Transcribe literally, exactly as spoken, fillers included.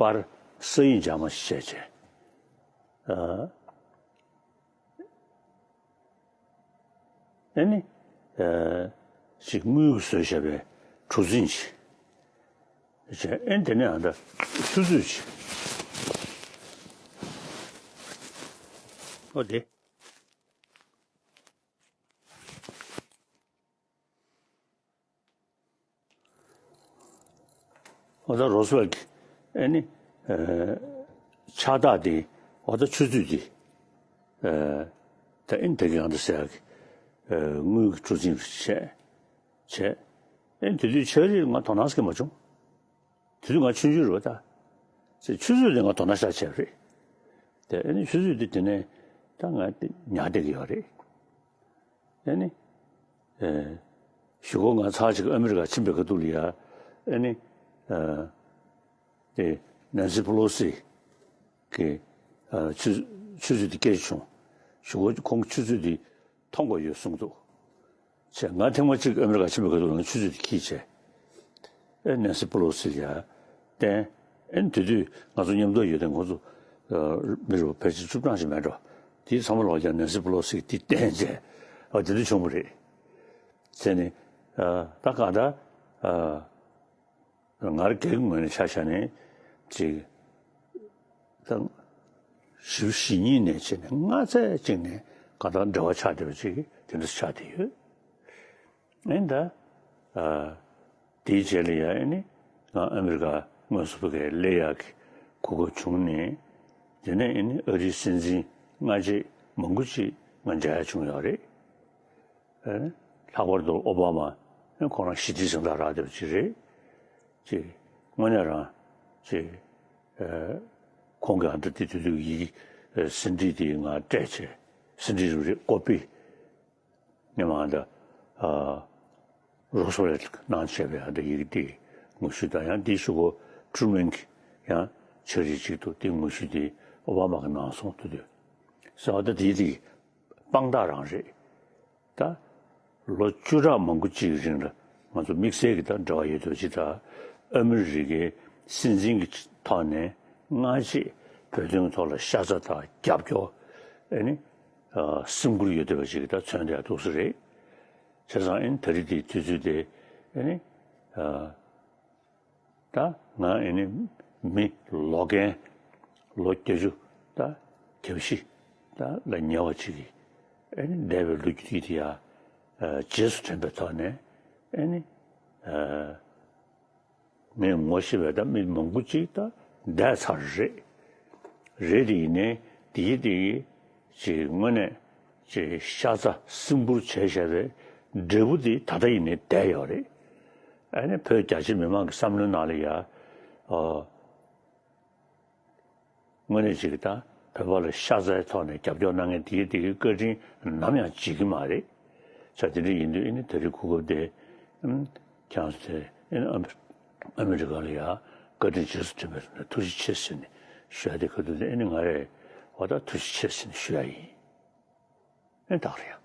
པར་ས་ཡིག་འཇག་མ་ཞིག་བྱས་བྱས། ཨ་ཨེ་ནི་ཨ་ཅིག་དངུལ་གྱིས་བཟོས་བཞག་པའི་གྲུ་གཟིངས་ཤིག་བྱས། ཨེ་ནི་དེ་ནས་ཨ་ད་ཆུ་ཚོད་ཅིག་ཨོ་དེ། ཨོ་ད་རོ་སི་ཝེལ་གྱི་ཨེ་ནི་ཨ་ཕྱག་རྟགས་དེ་ཨོ་ད་ཆུ་ཚོད་དེ་ཨ་ད་ཨེ་ནི་དེ་གི་ཨ་ད་ཟེར་ཡག་གི་ཨ་དངུལ་གྱི་གྲུ་གཟིངས་བྱས་བྱས། ཨེ་ནི་དེ་དུས་ཆེ་རིགས་ང་དོ་སྣང་སྐྱེ་མ་བྱུང་། དེ་དུས་ང་ཆུང་ཆུང་རེད་པ་ད། ཚེ་ཆུ་ཚོད་དེ་ང་དོ་སྣང་ཤར་བྱས་པ་རེད། དེ་ཨེ་ནི་ཆུ་ཚོད་དེ་དེ་ནས་ད་ང་དེ་ཉར་བསྡད་ཀྱི་ཡོད་རེད། ཨེ་ནི། ཨེ། གཞུག་གུ་ང་ཚར་ཅིག་ཨ་མི་རི་ཀ་ཕྱིན་པའི་ཁ་ཐུག་ལ་ཡ། ཨེ་ནི། ཨ། དེ་ནན་སི་པེ་ལོ་སི་གི་ཨ་ཆུ་ཆུ་ཚོད་དེ་སྐད་ཆ་བྱུང་། གཞུག་གུ་ཁོང་གི་ཆུ་ཚོད་དེ་མཐོང་དགོས་ཡོད་གསུངས་འདུག་བྱས་ང་ཐེངས་མ་གཅིག་ཨ་མི་རི་ཀ་ཕྱིན་པའི་སྐབས་དུ་ང་ཆུ་ཚོད་དེ་འཁྱེར་བྱས། ཨེ་ནན་སི་པེ་ལོ་སི་ལ་ཡ་བསྟན། ཨེ་དེ་དུས་ང་ཚོ་མཉམ་དུ་ཡོད་དུས་ཁོང་ཚོ་ཨ་མི་རུ་ཕལ་ཆེར་བཅུ་གྲངས་ཤིག་མེད་འགྲོ། དེའི་ཚང་མ་ལོག་ཀྱང་ནན་སི་པེ་ལོ་སི་གིས་དེ་བསྟན་བྱས། ཨ་དེ་དུས་བྱུང་བ་རེད། བྱས་ནས་ཨ་ད་གང་ལྟར་ཨ། ང་རང་སྒེར་གྱི་ངོས་ནས་ཆ་བཞག་ནས་ཅིག་དང་། བཞི་བཅུ་ཞེ་གཉིས་ནས་བྱས་ནས་ལྔ་ཚན་གཅིག་ནས་གང་ལྟར་འབྲེལ་བ་ཆགས་བསྡད་པ་ཅིག་དེ་འདྲ་ཆགས་བསྡད་ཡོད། ཨེ་ད། ཨ། དེའི་རྗེས་ལ་ཡ་ཨེ་ནི་ང་ཨ་མི་རི་ཀ་དངོས་སུ་ཕ་གིར་སླེབས་ཡག་གི་གོ་སྐབས་བྱུང་ནས། དེ་ནས་ཨེ་ནི་ཨ་རིའི་སྲིད་འཛིན་སྔ་རྗེས་མང་པོ་ཅིག་ང་མཇལ་ཡག་བྱུང་ཡོད་རེད། ལྷག་པར་དུ་ཨོ་བྷ་མ་ཁོང་རང་ཞི་བདེའི་གཟེངས་རྟགས་རག་བསྡད་པ་ཅིག་རེད། ཅིག་དངོས་གནས་རང་ཅིག་ཨ་ཁོང་གིས་ཨ་འདྲ་དེ་དུས་དུས་ཡི་གེ་ཨ་ཟིན་བྲིས་དེ་ང་སྤྲད་བྱས། ཟིན་བྲིས་རེད་ཀོ་པི་ནས་མ་ཨ་འདྲ་ཨ་རོ་སི་ཝེལ་གནང་བྱས་པའི་ཨ་འདྲ་ཡི་གེ་དེ་ངོ་བཤུས་དང་། ཡང་དེའི་གཞུག་གུ་ཊུ་རུ་མན་གྱིས་ཡང་ཕྱག་བྲིས་ཅིག་འདུག་དེ་ངོ་བཤུས་དེ་ཨོ་བྷ་མ་གིས་གནང་སོང་། དེ་དུས་ཟེར་བ་ད་དེའི་རིགས་དཔང་རྟགས་རང་རེད། ད་ལོ་བཅུ་ཕྲག་མང་པོ་ཅིག་གི་རིང་ལ་ང་ཚོ་དམིགས་བསལ་གྱི་ད་འབྲེལ་བ་ཡོད་དུས་ཅི་ད་ཨ་མི་རི་ཀའི་སྲིད་འཛིན་གྱི་ཐོག་ནས་སྔ་རྗེས་བོད་དོན་ཐོག་ལ་ཤ་ཚ་དང་རྒྱབ་སྐྱོར་ཨེ་ནི་སེམས་ཁུར་ཡོད་བསྡད་པ་ཅིག་གི་ད་མཚོན་བསྡད་ཡག་ཐུགས་སུ་རེད། བྱས་ཙང་ཨེ་ནི་ད་རེས་དེའི་དུས་ཚོད་དེ་ཨེ་ནི། ད་ང་ཨེ་ནི་མི་ལོ་རྒན་ལོ་བརྒྱད་ཅུ་ད་གྱ་བཞི་ད་ལ་ཉེ་བ་ཅིག་གིས་ཨེ་ནི་འདས་པའི་ལོ་རྒྱུས་དེ་ཡ་རྗེས་སུ་དྲན་པའི་ཐོག་ནས་ཨེ་ནི་ངས་ངོ་ཤེས་པའི་ད་མི་མང་པོ་ཅིག་ད་འདས་ཚར་རེད། རེད་དེ་ཡིན་ནའི་དེའི་དེ་གི་ཅིག་དངོས་གནས་ཅིག་ཤ་ཚ་སེམས་ཁུར་བྱས་བཞག་པའི་འབྲས་བུ་དེ་ད་ལྟ་ཡིན་ནའི་བསྡད་ཡོད་རེད། ཨ་ནི་བོད་རྒྱ་ཆེ་མི་མང་གི་བསམ་བློའི་ནང་ལ་ཡ། ཨོ། དངོས་གནས་ཅིག་ད་བོད་པ་ལ་ཤ་ཚའི་ཐོག་ནས་རྒྱབ་སྐྱོར་གནང་མཁན་དེའི་དེ་གི་བཀའ་དྲིན་ནམ་ཡང་བརྗེད་ཀྱི་མ་རེད། ས་དེ་འདྲ་ཡིན་དུས་ཨ་ནི་ད་རེས་གོ་སྐབས་དེ་ཨམ་ཁྱེད་རང་ཚོས་ཨ་ནི་ཨ་མི་རི་ཀ་ལ་ཡ་བཀའ་དྲིན་རྗེས་སུ་དྲན་པའི་ཐོག་ནས་ཐུགས་རྗེ་ཆེ་ཟེར་ནས་ཞུ་ཡ་དེ་ག་དུས་དེ་ཨ་ནི་ང་རས་འོ་ད་ཐུགས་རྗེ་ཆེ་ཟེར་ནས་ཞུ་ཡ་ཡིན། ཨེ་ད་ག་རེད།